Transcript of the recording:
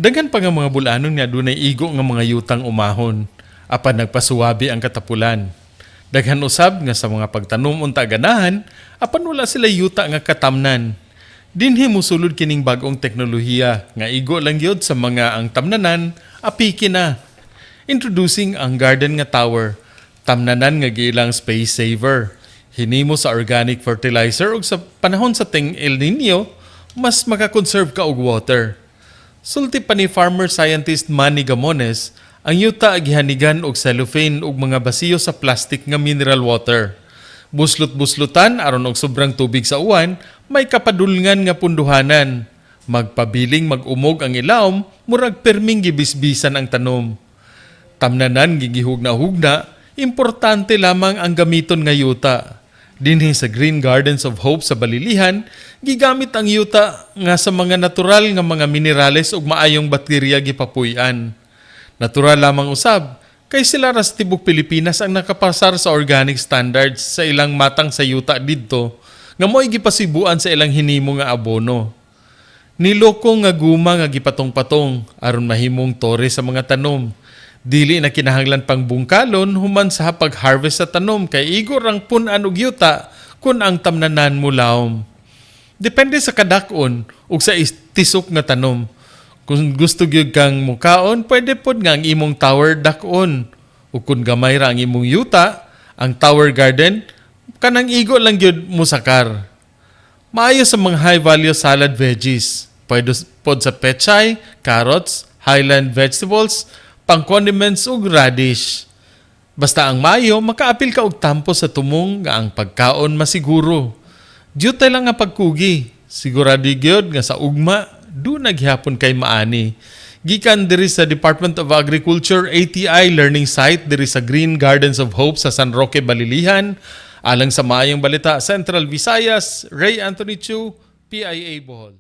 Daghan pa nga mga bulanon nga adunay igo nga mga yutang umahon apan nagpasuwabe ang katapulan. Daghan usab nga sa mga pagtanom unta ganahan apan wala sila yuta nga katamnan. Dinhi mosulod kining bag-ong teknolohiya nga igo lang gyud sa mga ang tamnanan apiki na. Introducing ang garden nga tower, tamnanan nga giilang space saver. Hinimo sa organic fertilizer ug sa panahon sa ting El Nino, mas makakonserve ka og water. Sulti pa ni farmer scientist Manny Gamones, ang yuta gihanigan og cellophane ug mga basiyo sa plastic nga mineral water. Buslot-buslutan aron og sobrang tubig sa uwan, may kapadulngan nga punduhanan. Magpabiling mag-umog ang ilawom, murag perming gibisbisan ang tanom. Tamnanan gigihugna-hugna, importante lamang ang gamiton nga yuta. Dinhi sa Green Gardens of Hope sa Balilihan, gigamit ang yuta nga sa mga natural nga mga minerales ug maayong bakterya gipapuy-an. Natural lamang usab, kay sila ra sa tibok Pilipinas ang nakapasar sa organic standards sa ilang matang sa yuta didto nga mo'y gipasibuan sa ilang hinimo nga abono. Niloko nga guma nga gipatong-patong aron mahimong tore sa mga tanom. Dili na kinahanglan pang bungkalon human sa pag-harvest sa tanom kay igo rang pun-an og yuta kun ang tamnanan mo lawom. Depende sa kadak-on ug sa tisok nga tanom. Kung gusto gyud kang mukaon, pwede pod nga ang imong tower dak-on. Ug kung gamay ra ang imong yuta, ang tower garden kanang igo lang gyud musakar. Maayo sa mga high value salad veggies. Pwede pod sa pechay, carrots, highland vegetables, pang condiments ug radish. Basta ang maayo, makaapil ka og tampo sa tumong nga ang pagkaon masiguro. Diutay lang nga pagkugi. Sigurado gyud nga sa ugma, duna gihapon kay maani. Gikan diri sa Department of Agriculture ATI Learning Site diri sa Green Gardens of Hope sa San Roque, Balilihan. Alang sa Maayong Balita Central Visayas, Ray Anthony Chu, PIA Bohol.